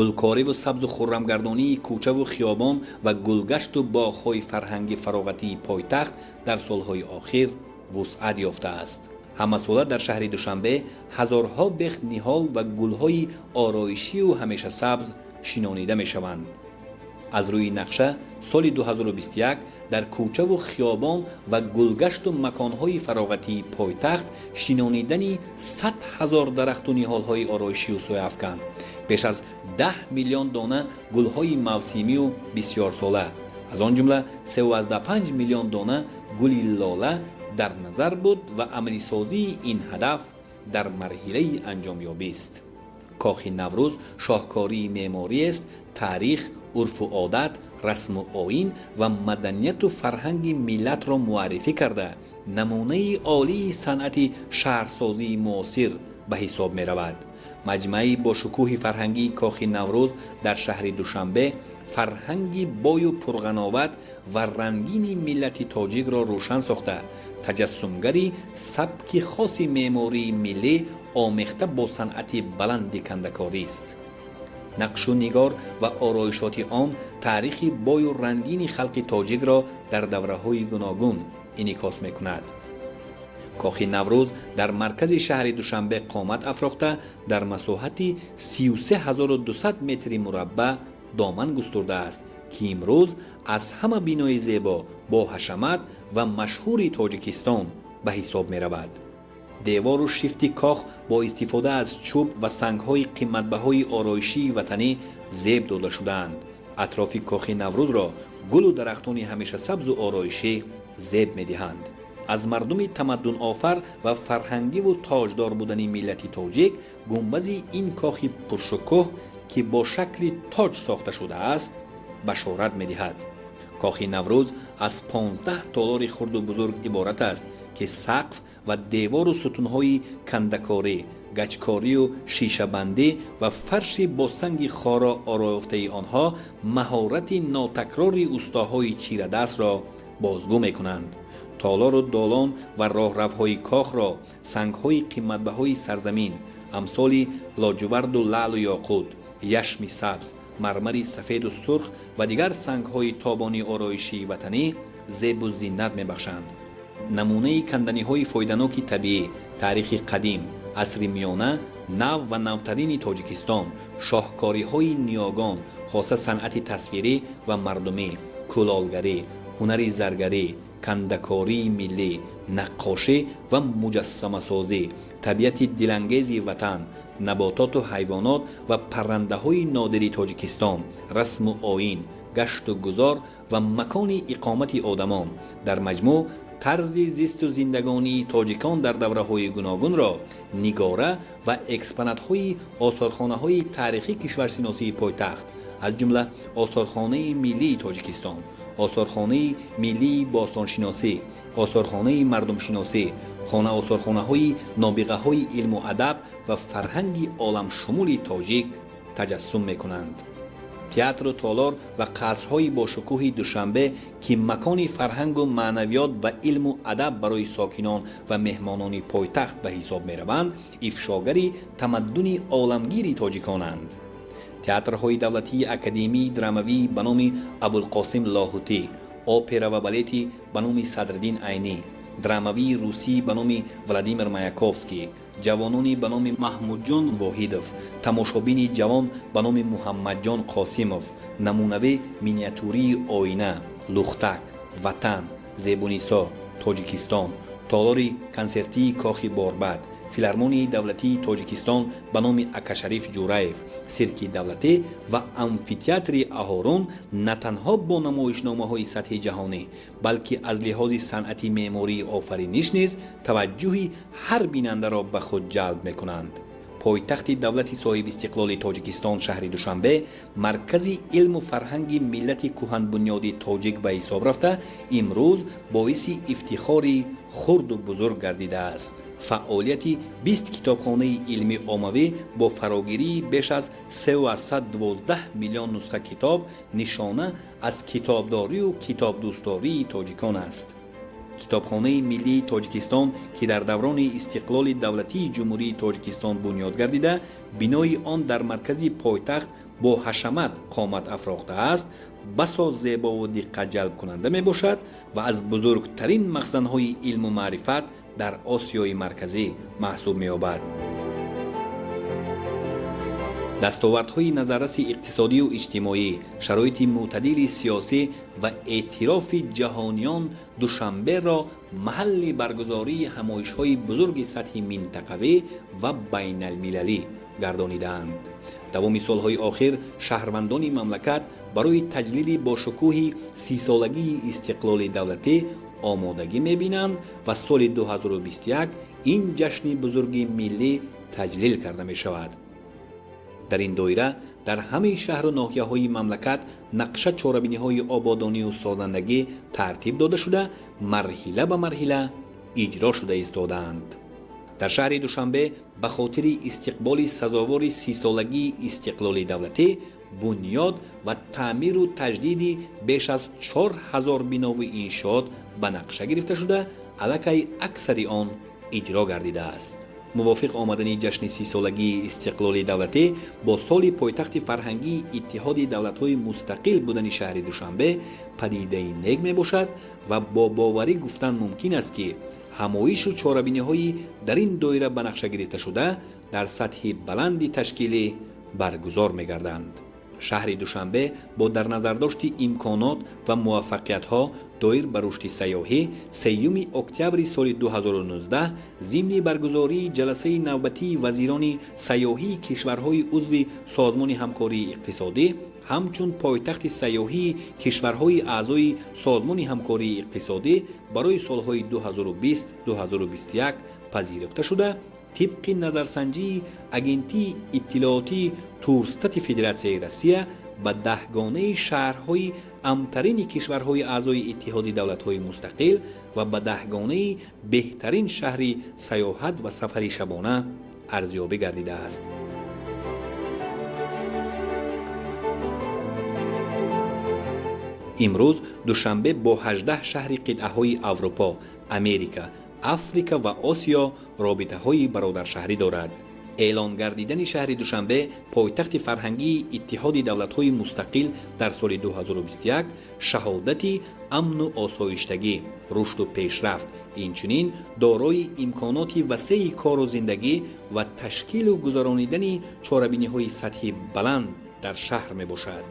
Гулкориву сабзу хуррамгардонии кӯчаву хиёбон ва гулгашту боғҳои фарҳанги фароғатии пойтахт дар солҳои охир вусъат ёфтааст. Ҳамасола дар шаҳри Душанбе ҳазорҳо бех ниҳол ва гулҳои ороишию ҳамешасабз шинонида мешаванд. Аз рӯи нақша, соли 2021 дар кӯчаву хиёбон ва гулгашту маконҳои фароғатии пойтахт шинонидани 100 000 дарахту ниҳолҳои ороишию сояафкан, беш аз 10 миллион дона гулҳои мавсимию бисёрсола, аз он ҷумла 3,5 миллион дона гули лола дар назар буд ва амалисозии ин ҳадаф дар марҳилаи анҷомёбист. Кохи Наврӯз шоҳкории меъмориест. Таърих, урфу одат, расму оин ва маданияту фарҳанги миллатро муаррифӣ карда, намунаи олии санъати шаҳрсозии муосир ба ҳисоб меравад. Маҷмӯаи бошукӯҳи фарҳангии Кохи Наврӯз дар шаҳри Душанбе фарҳанги бою пурғановат ва рангини миллати тоҷикро рӯшан сохта, таҷассумгари сабки хоси меъмории миллӣ, омехта бо санъати баланди кандакорист. Нақшу нигор ва ороишоти он таърихи бою рангини халқи тоҷикро дар давраҳои гуногун инъикос мекунад. Кохи Наврӯз дар маркази шаҳри Душанбе қомат афрохта, дар масоҳати 33 200 метри мураббаъ доман густурдааст, ки имрӯз аз ҳама бинои зебо, боҳашамат ва машҳури Тоҷикистон ба ҳисоб меравад. Девору шифти кох бо истифода аз чӯб ва сангҳои қиматбаҳои ороишии ватанӣ зеб дода шудаанд. Атрофи Кохи Наврӯзро гулу дарахтони ҳамешасабзу ороишӣ зеб медиҳанд. Аз мардуми тамаддунофар ва фарҳангиву тоҷдор будани миллати тоҷик гунбази ин кохи пуршукӯҳ, ки бо шакли тоҷ сохта шудааст, башорат медиҳад. Кохи Наврӯз аз 15 толори хурду бузург иборат аст, ки сақф ва девору сутунҳои кандакорӣ, гачкорию шишабандӣ ва фарши бо санги хоро ороёфтаи онҳо маҳорати нотакрори устоҳои чирадастро бозгӯ мекунанд. Толору долон ва роҳравҳои кохро сангҳои қиматбаҳои сарзамин, амсоли лоҷуварду лаълу ёқут, яшми сабз, мармари сафеду сурх ва дигар сангҳои тобони ороишии ватанӣ зебу зинат мебахшанд. Намунаи канданиҳои фоиданоки табиӣ, таърихи қадим, асри миёна, нав ва навтарини Тоҷикистон, шоҳкориҳои ниёгон, хоса санъати тасвирӣ ва мардумӣ, кулолгарӣ, ҳунари заргарӣ, кандакории миллӣ, наққошӣ ва муҷассамасозӣ, табиати дилангези ватан, набототу ҳайвонот ва паррандаҳои нодири Тоҷикистон, расму оин, гашту гузор ва макони иқомати одамон, дар маҷмӯъ тарзи зисту зиндагонии тоҷикон дар давраҳои гуногунро нигора ва экспонатҳои осорхонаҳои таърихӣ кишваршиносии пойтахт, аз ҷумла Осорхонаи миллии Тоҷикистон, Осорхонаи миллии бостоншиносӣ, Осорхонаи мардумшиносӣ, хона осорхонаҳои нобиғаҳои илму адаб ва фарҳанги оламшумули тоҷик таҷассум мекунанд. Театру толор ва қасрҳои бошукӯҳи Душанбе, ки макони фарҳангу маънавиёт ва илму адаб барои сокинон ва меҳмонони пойтахт ба ҳисоб мераванд, ифшогари тамаддуни оламгири тоҷиконанд. Театрҳои давлатии академии драмавӣ ба номи Абулқосим Лоҳутӣ, опера ва балети ба номи Садриддин Айнӣ, драмавии русӣ ба номи Владимир Маяковский, ҷавонони ба номи Маҳмудҷон Воҳидов, тамошобини ҷавон ба номи Муҳаммадҷон Қосимов, намунавӣ миниатюрии оина, Лухтак, Ватан, Зебунисо, Тоҷикистон, толори консертии Кохи Борбад, Филармонияи давлатии Тоҷикистон ба номи Акашариф Ҷураев, сирки давлатӣ ва амфитеатри Аҳорун на танҳо бо намоишномаҳои сатҳи ҷаҳонӣ, балки аз лиҳози санъати меъмории офариниш низ таваҷҷӯҳи ҳар бинандаро ба худ ҷалб мекунанд. Пойтахти давлати соҳибистиқлоли Тоҷикистон, шаҳри Душанбе, маркази илму фарҳанги миллати кӯҳанбунёди тоҷик ба ҳисоб рафта, имрӯз боиси ифтихори хурду бузург гардидааст. Фаъолияти 20 китобхонаи илмӣ оммавӣ бо фарогирии беш аз 3,12 миллион нусха китоб нишона аз китобдорию китобдӯстдории тоҷикон аст. Китобхонаи миллии Тоҷикистон, ки дар даврони истиқлоли давлатии Ҷумҳурии Тоҷикистон бунёд гардида, бинои он дар маркази пойтахт бо ҳашамат қомат афрохтааст, басо зебову диққатҷалбкунанда мебошад ва аз бузургтарин махзанҳои илму маърифат дар Осиёи Марказӣ маҳсуб меёбад. Дастовардҳои назарраси иқтисодию иҷтимоӣ, шароити мӯътадили сиёсӣ ва эътирофи ҷаҳониён Душанберо маҳалли баргузории ҳамоишҳои бузурги сатҳи минтақавӣ ва байналмилалӣ гардонидаанд. Давоми солҳои охир шаҳрвандони мамлакат барои таҷлили бошукӯҳи 30-солагии истиқлоли давлатӣ омодагӣ мебинанд ва соли 2021 ин ҷашни бузурги миллӣ таҷлил карда мешавад. Дар ин доира дар ҳамаи шаҳру ноҳияҳои мамлакат нақша чорабиниҳои ободонию созандагӣ тартиб дода шуда, марҳила ба марҳила иҷро шуда истодаанд. Дар шаҳри Душанбе ба хотири истиқболи сазовори 30-солагии истиқлоли давлатӣ бунёд ва таъмиру таҷдиди беш аз 4000 бинову иншоот ба нақша гирифта шуда, аллакай аксари он иҷро гардидааст. Мувофиқ омадани ҷашни 30-солагии истиқлоли давлатӣ бо соли пойтахти фарҳангии Иттиҳоди давлатҳои мустақил будани шаҳри Душанбе падидаи нек мебошад ва бо боварӣ гуфтан мумкин аст, ки ҳамоишу чорабиниҳои дар ин доира ба нақша гирифташуда дар сатҳи баланди ташкилӣ баргузор мегарданд. Шаҳри Душанбе бо дар назардошти имконот ва муваффақиятҳо доир ба рушди сайёҳӣ 3 октябри соли 2019 зимни баргузории ҷаласаи навбатии вазирони сайёҳии кишварҳои узви Созмони ҳамкории иқтисодӣ ҳамчун пойтахти сайёҳии кишварҳои аъзои Созмони ҳамкории иқтисодӣ барои солҳои 2020-2021 пазируфта шуда, тибқи назарсанҷии Агентии иттилоотии Турстати Федератсияи Россия ба даҳгонаи шаҳрҳои амтарини кишварҳои аъзои Иттиҳоди давлатҳои мустақил ва ба даҳгонаи беҳтарин шаҳри сайёҳат ва сафари шабона арзёбӣ гардидааст. Имрӯз Душанбе бо 18 шаҳри қитъаҳои Аврупо, Америка, Африка ва Осиё робитаҳои бародаршаҳрӣ дорад. Эълон гардидани шаҳри Душанбе пойтахти фарҳангии Иттиҳоди давлатҳои мустақил дар соли 2021 шаҳодати амну осоиштагӣ, рушду пешрафт, инчунин дорои имконоти васеи кору зиндагӣ ва ташкилу гузаронидани чорабиниҳои сатҳи баланд дар шаҳр мебошад.